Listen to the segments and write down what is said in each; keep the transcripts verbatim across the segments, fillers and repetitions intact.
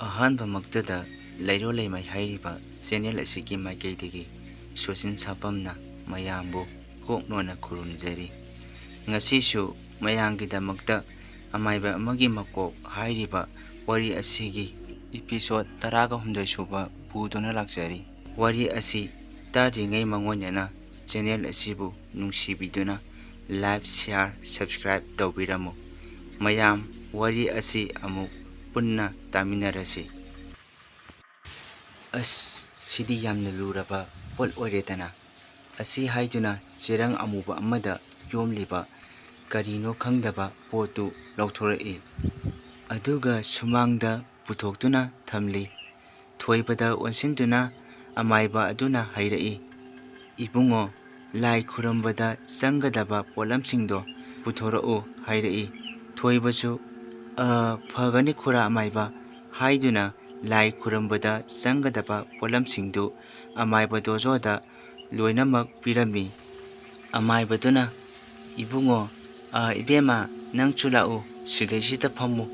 ꯑꯍꯥꯟꯕꯃꯛꯇꯗ ꯂꯩꯔꯣ ꯂꯩꯃꯥꯏ ꯍꯥꯏꯔꯤꯕ ꯆꯦꯅꯦꯜ ꯑꯁꯤꯒꯤ ꯃꯥꯏꯀꯩꯗꯒꯤ ꯁꯣꯁꯤꯟ ꯁꯥꯄꯝꯅ ꯃꯌꯥꯝꯕꯨ ꯀꯣꯛ ꯅꯣꯟꯅ ꯈꯨꯔꯨꯝꯖꯔꯤ꯫ ꯉꯁꯤꯁꯨ ꯃꯌꯥꯝꯒꯤꯗꯃꯛꯇ ꯑꯃꯥꯏꯕ ꯑꯃꯒꯤ ꯃꯀꯣꯛ ꯍꯥꯏꯔꯤꯕ ꯋꯥꯔꯤ ꯑꯁꯤꯒꯤ ꯏꯄꯤꯁꯣꯠ ꯇꯔꯥꯒ ꯍꯨꯝꯗꯣꯏ ꯁꯨꯕ ꯄꯨꯗꯨꯅ ꯂꯥꯛꯆꯔꯤ꯫ ꯋꯥꯔꯤ ꯑꯁꯤ ꯇꯥꯗ꯭ꯔꯤꯉꯩ ꯃꯉꯣꯟꯗꯅ ꯆꯦꯅꯦꯜ ꯑꯁꯤꯕꯨ ꯅꯨꯡꯁꯤꯕꯤꯗꯨꯅ like, share, subscribe ꯇꯧꯕꯤꯔꯝꯃꯨ꯫ ꯃꯌꯥꯝ ꯋꯥꯔꯤ ꯑꯁꯤ ꯑꯃꯨꯛ ꯄꯨꯟꯅ ꯇꯥꯃꯤꯟꯅꯔꯁꯤ꯫ ꯑꯁ, ꯁꯤꯗꯤ ꯌꯥꯝꯅ ꯂꯨꯔꯕ ꯄꯣꯠ ꯑꯣꯏꯔꯦꯗꯅ꯫ ꯑꯁꯤ ꯍꯥꯏꯗꯨꯅ ꯆꯦꯔꯪ ꯑꯃꯨꯕ ꯑꯃꯗ ꯌꯣꯝꯂꯤꯕ ꯀꯔꯤꯅꯣ ꯈꯪꯗꯕ ꯄꯣꯠꯇꯨ ꯂꯧꯊꯣꯔꯛꯏ꯫ ꯑꯗꯨꯒ ꯁꯨꯃꯥꯡꯗ ꯄꯨꯊꯣꯛꯇꯨꯅ ꯊꯝꯂꯤ꯫ ꯊꯣꯏꯕꯗ ꯑꯣꯟꯁꯤꯟꯗꯨꯅ ꯑꯃꯥꯏꯕ ꯑꯗꯨꯅ ꯍꯥꯏꯔꯛꯏ, "ꯏꯕꯨꯡꯉꯣ, ꯂꯥꯏ ꯈꯨꯔꯨꯝꯕꯗ ꯆꯪꯒꯗꯕ ꯄꯣꯠꯂꯝꯁꯤꯡꯗꯣ ꯄꯨꯊꯣꯔꯛꯎ" ꯍꯥꯏꯔꯛꯏ꯫ ꯊꯣꯏꯕꯁꯨ, "ꯑ, ꯐꯒꯅꯤ ꯈꯨꯔꯥ ꯑꯃꯥꯏꯕ" ꯍꯥꯏꯗꯨꯅ ꯂꯥꯏ ꯈꯨꯔꯨꯝꯕꯗ ꯆꯪꯒꯗꯕ ꯄꯣꯠꯂꯝꯁꯤꯡꯗꯨ ꯑꯃꯥꯏꯕ ꯗꯣꯖꯣꯗ ꯂꯣꯏꯅꯃꯛ ꯄꯤꯔꯝꯃꯤ꯫ ꯑꯃꯥꯏꯕꯗꯨꯅ, "ꯏꯕꯨꯡꯉꯣ, ꯑ, ꯏꯕꯦꯝꯃ, ꯅꯪꯁꯨ ꯂꯥꯛꯎ, ꯁꯤꯗꯩꯁꯤꯗ ꯐꯝꯃꯨ꯫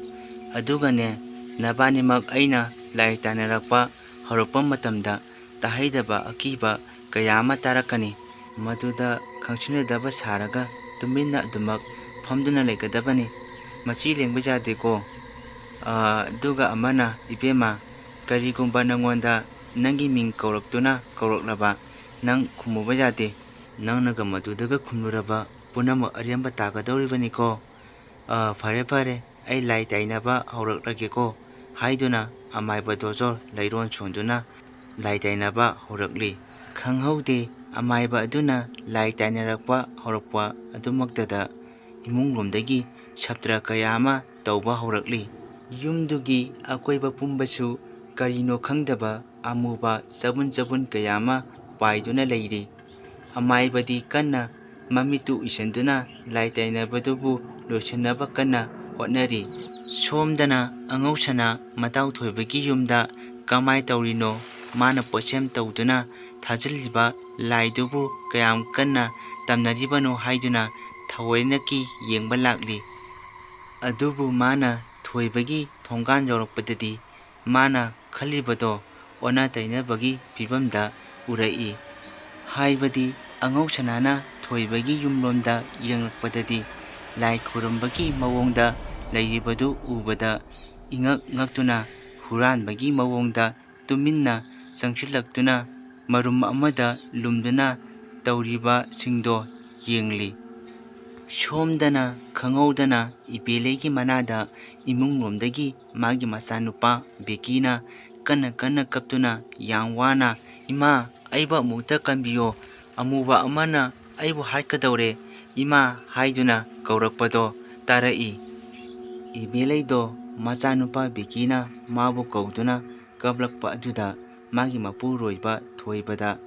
ꯑꯗꯨꯒꯅꯦ, ꯅꯕꯥꯅꯤꯃꯛ ꯑꯩꯅ ꯂꯥꯏ ꯇꯥꯏꯅꯔꯛꯄ ꯍꯧꯔꯛꯄ ꯃꯇꯝꯗ ꯇꯥꯍꯩꯗꯕ ꯑꯀꯤꯕ ꯀꯌꯥ ꯑꯃ ꯇꯥꯔꯛꯀꯅꯤ꯫ ꯃꯗꯨꯗ ꯈꯪꯁꯤꯟꯅꯗꯕ ꯁꯥꯔꯒ ꯇꯨꯃꯤꯟꯅ ꯑꯗꯨꯃꯛ ꯐꯝꯗꯨꯅ ꯂꯩꯒꯗꯕꯅꯤ꯫ ꯃꯁꯤ ꯂꯦꯡꯕ ꯌꯥꯗꯦꯀꯣ꯫ ꯑ, ꯑꯗꯨꯒ ꯑꯃꯅ, ꯏꯕꯦꯝꯃ, ꯀꯔꯤꯒꯨꯝꯕ ꯅꯉꯣꯟꯗ ꯅꯪꯒꯤ ꯃꯤꯡ ꯀꯧꯔꯛꯇꯨꯅ ꯀꯧꯔꯛꯂꯕ, ꯅꯪ ꯈꯨꯝꯃꯨꯕ ꯌꯥꯗꯦ꯫ ꯅꯪꯅꯒ ꯃꯗꯨꯗꯒ ꯈꯨꯝꯂꯨꯔꯕ ꯄꯨꯝꯅꯃꯛ ꯑꯔꯦꯝꯕ ꯇꯥꯒꯗꯧꯔꯤꯕꯅꯤꯀꯣ꯫ ꯑ, ꯐꯔꯦ, ꯐꯔꯦ, ꯑꯩ ꯂꯥꯏ ꯇꯥꯏꯅꯕ ꯍꯧꯔꯛꯂꯒꯦꯀꯣ" ꯍꯥꯏꯗꯨꯅ ꯑꯃꯥꯏꯕ ꯗꯣꯖꯣ ꯂꯩꯔꯣꯟ ꯁꯣꯟꯗꯨꯅ ꯂꯥꯏ ꯇꯥꯏꯅꯕ ꯍꯧꯔꯛꯂꯤ꯫ ꯈꯪꯍꯧꯗꯦ, ꯑꯃꯥꯏꯕ ꯑꯗꯨꯅ ꯂꯥꯏ ꯇꯥꯏꯅꯔꯛꯄ ꯍꯧꯔꯛꯄ ꯑꯗꯨꯃꯛꯇꯗ ꯏꯃꯨꯡꯂꯣꯝꯗꯒꯤ ꯁꯥꯇ꯭ꯔ ꯀꯌꯥ ꯑꯃ ꯇꯧꯕ ꯍꯧꯔꯛꯂꯤ꯫ ꯌꯨꯝꯗꯨꯒꯤ ꯑꯀꯣꯏꯕ ꯄꯨꯝꯕꯁꯨ ꯀꯔꯤꯅꯣ ꯈꯪꯗꯕ ꯑꯃꯨꯕ ꯆꯕꯨꯟ ꯆꯕꯨꯟ ꯀꯌꯥ ꯑꯃ ꯄꯥꯏꯗꯨꯅ ꯂꯩꯔꯤ꯫ ꯑꯃꯥꯏꯕꯗꯤ ꯀꯟꯅ ꯃꯃꯤꯠꯇꯨ ꯎꯏꯁꯤꯟꯗꯨꯅ ꯂꯥꯏ ꯇꯥꯏꯅꯕꯗꯨꯕꯨ ꯂꯣꯏꯁꯤꯟꯅꯕ ꯀꯟꯅ ꯍꯣꯠꯅꯔꯤ꯫ ꯁꯣꯝꯗꯅ ꯑꯉꯧꯁꯅꯥ ꯃꯇꯥꯎ ꯊꯣꯏꯕꯒꯤ ꯌꯨꯝꯗ ꯀꯃꯥꯏ ꯇꯧꯔꯤꯅꯣ, ꯃꯥꯅ ꯄꯣꯠꯁꯦꯝ ꯇꯧꯗꯨꯅ ꯊꯥꯖꯤꯜꯂꯤꯕ ꯂꯥꯏꯗꯨꯕꯨ ꯀꯌꯥꯝ ꯀꯟꯅ ꯇꯝꯅꯔꯤꯕꯅꯣ ꯍꯥꯏꯗꯨꯅ ꯊꯑꯣꯏꯅꯀꯤ ꯌꯦꯡꯕ ꯂꯥꯛꯂꯤ꯫ ꯑꯗꯨꯕꯨ ꯃꯥꯅ ꯊꯣꯏꯕꯒꯤ ꯊꯣꯡꯒꯥꯟ ꯌꯧꯔꯛꯄꯗꯗꯤ ꯃꯥꯅ ꯈꯜꯂꯤꯕꯗꯣ ꯑꯣꯟꯅ ꯇꯩꯅꯕꯒꯤ ꯐꯤꯕꯝꯗ ꯎꯔꯛꯏ꯫ ꯍꯥꯏꯕꯗꯤ ꯑꯉꯧꯁꯅꯥꯅ ꯊꯣꯏꯕꯒꯤ ꯌꯨꯝꯂꯣꯝꯗ ꯌꯦꯡꯂꯛꯄꯗꯗꯤ ꯂꯥꯏ ꯈꯨꯔꯨꯝꯕꯒꯤ ꯃꯑꯣꯡꯗ ꯂꯩꯔꯤꯕꯗꯨ ꯎꯕꯗ ꯏꯉꯛ ꯉꯛꯇꯨꯅ ꯍꯨꯔꯥꯟꯕꯒꯤ ꯃꯑꯣꯡꯗ ꯇꯨꯃꯤꯟꯅ ꯆꯪꯁꯤꯜꯂꯛꯇꯨꯅ ꯃꯔꯨꯝ ꯑꯃꯗ ꯂꯨꯝꯗꯨꯅ ꯇꯧꯔꯤꯕꯁꯤꯡꯗꯣ ꯌꯦꯡꯂꯤ꯫ ꯁꯣꯝꯗꯅ ꯈꯪꯍꯧꯗꯅ ꯏꯕꯦꯂꯩꯒꯤ ꯃꯅꯥꯗ ꯏꯃꯨꯡꯂꯣꯝꯗꯒꯤ ꯃꯥꯒꯤ ꯃꯆꯥꯅꯨꯄꯥ ꯕꯦꯀꯤꯅ ꯀꯟꯅ ꯀꯟꯅ ꯀꯞꯇꯨꯅ ꯌꯥꯝ ꯋꯥꯅ, "ꯏꯃꯥ, ꯑꯩꯕꯨ ꯑꯃꯨꯛꯇ ꯀꯟꯕꯤꯌꯣ, ꯑꯃꯨꯕ ꯑꯃꯅ ꯑꯩꯕꯨ ꯍꯥꯠꯀꯗꯧꯔꯦ, ꯏꯃꯥ" ꯍꯥꯏꯗꯨꯅ ꯀꯧꯔꯛꯄꯗꯣ ꯇꯥꯔꯛꯏ꯫ ꯏꯕꯦꯂꯩꯗꯣ ꯃꯆꯥꯅꯨꯄꯥ ꯕꯦꯀꯤꯅ ꯃꯥꯕꯨ ꯀꯧꯗꯨꯅ ꯀꯞꯂꯛꯄ ꯑꯗꯨꯗ ꯃꯥꯒꯤ ꯃꯄꯨꯔꯣꯏꯕ ꯊꯣꯏꯕꯗ,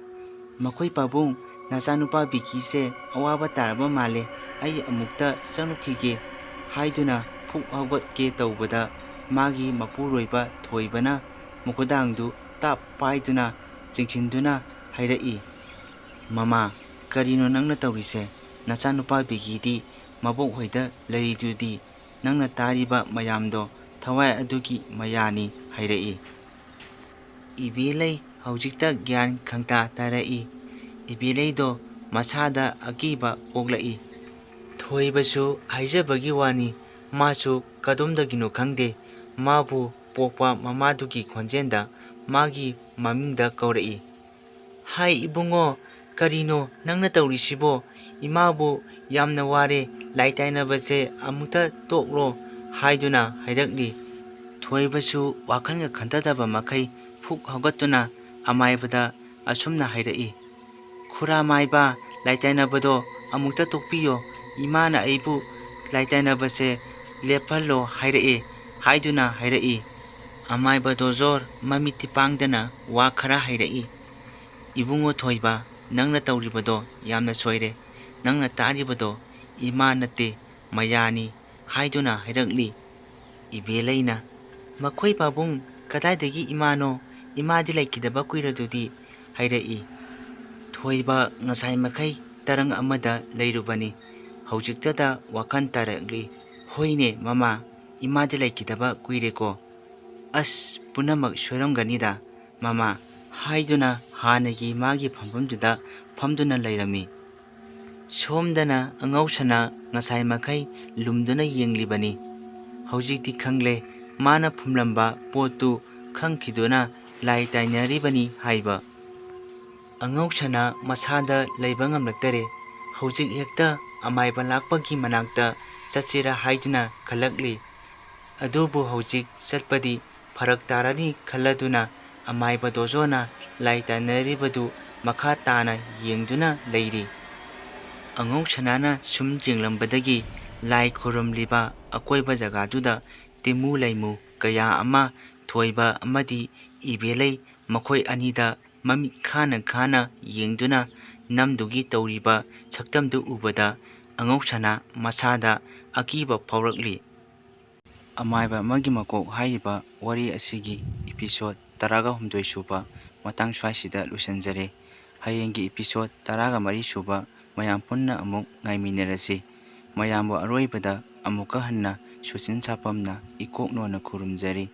"ꯃꯈꯣꯏ ꯄꯥꯕꯨꯡ, ꯅꯆꯥꯅꯨꯄꯥ ꯕꯤꯀꯤꯁꯦ ꯑꯋꯥꯕ ꯇꯥꯔꯕ ꯃꯥꯜꯂꯦ, ꯑꯩ ꯑꯃꯨꯛꯇ ꯆꯪꯂꯨꯈꯤꯒꯦ" ꯍꯥꯏꯗꯨꯅ ꯐꯨꯛ ꯍꯧꯒꯠꯀꯦ ꯇꯧꯕꯗ, ꯃꯥꯒꯤ ꯃꯄꯨꯔꯣꯏꯕ ꯊꯣꯏꯕꯅ ꯃꯈꯨꯗꯥꯡꯗꯨ ꯇꯥꯞ ꯄꯥꯏꯗꯨꯅ ꯆꯤꯡꯁꯤꯟꯗꯨꯅ ꯍꯥꯏꯔꯛꯏ, "ꯃꯃꯥ, ꯀꯔꯤꯅꯣ ꯅꯪꯅ ꯇꯧꯔꯤꯁꯦ? ꯅꯆꯥꯅꯨꯄꯥ ꯕꯤꯀꯤꯗꯤ ꯃꯕꯣꯛ ꯍꯣꯏꯗ ꯂꯩꯔꯤꯗꯨꯗꯤ, ꯅꯪꯅ ꯇꯥꯔꯤꯕ ꯃꯌꯥꯝꯗꯣ ꯊꯋꯥꯏ ꯑꯗꯨꯒꯤ ꯃꯌꯥꯅꯤ" ꯍꯥꯏꯔꯛꯏ꯫ ꯏꯕꯦꯂꯩ ꯍꯧꯖꯤꯛꯇ ꯒ꯭ꯌꯥꯟ ꯈꯪꯇꯥ ꯇꯥꯔꯛꯏ꯫ ꯏꯕꯦꯂꯩꯗꯣ ꯃꯁꯥꯗ ꯑꯀꯤꯕ ꯄꯣꯛꯂꯛꯏ꯫ ꯊꯣꯏꯕꯁꯨ ꯍꯥꯏꯖꯕꯒꯤ ꯋꯥꯅꯤ, ꯃꯥꯁꯨ ꯀꯗꯣꯝꯗꯒꯤꯅꯣ ꯈꯪꯗꯦ, ꯃꯥꯕꯨ ꯄꯣꯛꯄ ꯃꯃꯥꯗꯨꯒꯤ ꯈꯣꯟꯖꯦꯜꯗ ꯃꯥꯒꯤ ꯃꯃꯤꯡꯗ ꯀꯧꯔꯛꯏ꯫ "ꯍꯥꯏ ꯏꯕꯨꯡꯉꯣ, ꯀꯔꯤꯅꯣ ꯅꯪꯅ ꯇꯧꯔꯤꯁꯤꯕꯣ? ꯏꯃꯥꯕꯨ ꯌꯥꯝꯅ ꯋꯥꯔꯦ, ꯂꯥꯏ ꯇꯥꯏꯅꯕꯁꯦ ꯑꯃꯨꯛꯇ ꯇꯣꯛꯂꯣ" ꯍꯥꯏꯗꯨꯅ ꯍꯥꯏꯔꯛꯂꯤ꯫ ꯊꯣꯏꯕꯁꯨ ꯋꯥꯈꯜꯒ ꯈꯟꯊꯗꯕ ꯃꯈꯩ ꯐꯨꯛ ꯍꯧꯒꯠꯇꯨꯅ ꯑꯃꯥꯏꯕꯗ ꯑꯁꯨꯝꯅ ꯍꯥꯏꯔꯛꯏ, "ꯈꯨꯔꯥ ꯃꯥꯏꯕ, ꯂꯥꯏ ꯇꯥꯏꯅꯕꯗꯣ ꯑꯃꯨꯛꯇ ꯇꯣꯛꯄꯤꯌꯣ, ꯏꯃꯥꯅ ꯑꯩꯕꯨ ꯂꯥꯏ ꯇꯥꯏꯅꯕꯁꯦ ꯂꯦꯞꯍꯜꯂꯣ ꯍꯥꯏꯔꯛꯑꯦ" ꯍꯥꯏꯗꯨꯅ ꯍꯥꯏꯔꯛꯏ꯫ ꯑꯃꯥꯏꯕ ꯗꯣꯖꯣꯔ ꯃꯃꯤꯠꯇꯤ ꯄꯥꯡꯗꯅ ꯋꯥ ꯈꯔ ꯍꯥꯏꯔꯛꯏ꯫ "ꯏꯕꯨꯡꯉꯣ ꯊꯣꯏꯕ, ꯅꯪꯅ ꯇꯧꯔꯤꯕꯗꯣ ꯌꯥꯝꯅ ꯁꯣꯏꯔꯦ꯫ ꯅꯪꯅ ꯇꯥꯔꯤꯕꯗꯣ ꯏꯃꯥ ꯅꯠꯇꯦ, ꯃꯌꯥꯅꯤ" ꯍꯥꯏꯗꯨꯅ ꯍꯥꯏꯔꯛꯂꯤ꯫ ꯏꯕꯦꯂꯩꯅ, "ꯃꯈꯣꯏ ꯄꯥꯕꯨꯡ, ꯀꯗꯥꯏꯗꯒꯤ ꯏꯃꯥꯅꯣ? ꯏꯃꯥꯗꯤ ꯂꯩꯈꯤꯗꯕ ꯀꯨꯏꯔꯗꯨꯗꯤ" ꯍꯥꯏꯔꯛꯏ꯫ ꯊꯣꯏꯕ ꯉꯁꯥꯏ ꯃꯈꯩ ꯇꯔꯪ ꯑꯃꯗ ꯂꯩꯔꯨꯕꯅꯤ꯫ ꯍꯧꯖꯤꯛꯇꯗ ꯋꯥꯈꯜ ꯇꯥꯔꯛꯂꯤ꯫ "ꯍꯣꯏꯅꯦ ꯃꯃꯥ, ꯏꯃꯥꯗꯤ ꯂꯩꯈꯤꯗꯕ ꯀꯨꯏꯔꯦꯀꯣ꯫ "ꯑꯁ, ꯄꯨꯝꯅꯃꯛ ꯁꯣꯏꯔꯝꯒꯅꯤꯗ, ꯃꯃꯥ" ꯍꯥꯏꯗꯨꯅ ꯍꯥꯟꯅꯒꯤ ꯃꯥꯒꯤ ꯐꯝꯐꯝꯗꯨꯗ ꯐꯝꯗꯨꯅ ꯂꯩꯔꯝꯃꯤ꯫ ꯁꯣꯝꯗꯅ ꯑꯉꯧꯁꯅꯥ ꯉꯁꯥꯏ ꯃꯈꯩ ꯂꯨꯝꯗꯨꯅ ꯌꯦꯡꯂꯤꯕꯅꯤ꯫ ꯍꯧꯖꯤꯛꯇꯤ ꯈꯪꯂꯦ, ꯃꯥꯅ ꯐꯨꯝꯂꯝꯕ ꯄꯣꯠꯇꯨ ꯈꯪꯈꯤꯗꯨꯅ ꯂꯥꯏ ꯇꯥꯏꯅꯔꯤꯕꯅꯤ ꯍꯥꯏꯕ꯫ ꯑꯉꯧꯁꯅꯥ ꯃꯁꯥꯗ ꯂꯩꯕ ꯉꯝꯂꯛꯇꯔꯦ꯫ ꯍꯧꯖꯤꯛ ꯍꯦꯛꯇ ꯑꯃꯥꯏꯕ ꯂꯥꯛꯄꯒꯤ ꯃꯅꯥꯛꯇ ꯆꯠꯁꯤꯔꯥ ꯍꯥꯏꯗꯨꯅ ꯈꯜꯂꯛꯂꯤ꯫ ꯑꯗꯨꯕꯨ ꯍꯧꯖꯤꯛ ꯆꯠꯄꯗꯤ ꯐꯔꯛ ꯇꯥꯔꯅꯤ ꯈꯜꯂꯗꯨꯅ ꯑꯃꯥꯏꯕ ꯗꯣꯖꯣꯅ ꯂꯥꯏ ꯇꯥꯏꯅꯔꯤꯕꯗꯨ ꯃꯈꯥ ꯇꯥꯅ ꯌꯦꯡꯗꯨꯅ ꯂꯩꯔꯤ꯫ ꯑꯉꯧꯁꯅꯥꯅ ꯁꯨꯝ ꯌꯦꯡꯂꯝꯕꯗꯒꯤ ꯂꯥꯏ ꯈꯨꯔꯨꯝꯂꯤꯕ ꯑꯀꯣꯏꯕ ꯖꯒꯥꯗꯨꯗ ꯇꯤꯃꯨ ꯂꯩꯃꯨ ꯀꯌꯥ ꯑꯃ, ꯊꯣꯏꯕ ꯑꯃꯗꯤ ꯏꯕꯦꯂꯩ, ꯃꯈꯣꯏ ꯑꯅꯤꯗ ꯃꯃꯤꯠ ꯈꯥꯅ ꯈꯥꯅ ꯌꯦꯡꯗꯨꯅ ꯅꯝꯗꯨꯒꯤ ꯇꯧꯔꯤꯕ ꯁꯛꯇꯝꯗꯨ ꯎꯕꯗ ꯑꯉꯧꯁꯅꯥ ꯃꯁꯥꯗ ꯑꯀꯤꯕ ꯐꯥꯎꯔꯛꯂꯤ꯫ ꯑꯃꯥꯏꯕ ꯑꯃꯒꯤ ꯃꯀꯣꯛ ꯍꯥꯏꯔꯤꯕ ꯋꯥꯔꯤ ꯑꯁꯤꯒꯤ episode ꯇꯔꯥꯒ ꯍꯨꯝꯗꯣꯏ ꯁꯨꯕ ꯃꯇꯥꯡ ꯁ꯭ꯋꯥꯏꯁꯤꯗ ꯂꯣꯏꯁꯤꯟꯖꯔꯦ꯫ ꯍꯌꯦꯡꯒꯤ episode ꯇꯔꯥꯒ ꯃꯔꯤ ꯁꯨꯕ ꯃꯌꯥꯝ ꯄꯨꯟꯅ ꯑꯃꯨꯛ ꯉꯥꯏꯃꯤꯟꯅꯔꯁꯤ꯫ ꯃꯌꯥꯝꯕꯨ ꯑꯔꯣꯏꯕꯗ ꯑꯃꯨꯛꯀ ꯍꯟꯅ ꯁꯨꯆꯤꯟ ꯁꯥꯐꯝꯅ ꯏꯀꯣꯛ ꯅꯣꯟꯅ ꯈꯨꯔꯨꯝꯖꯔꯤ꯫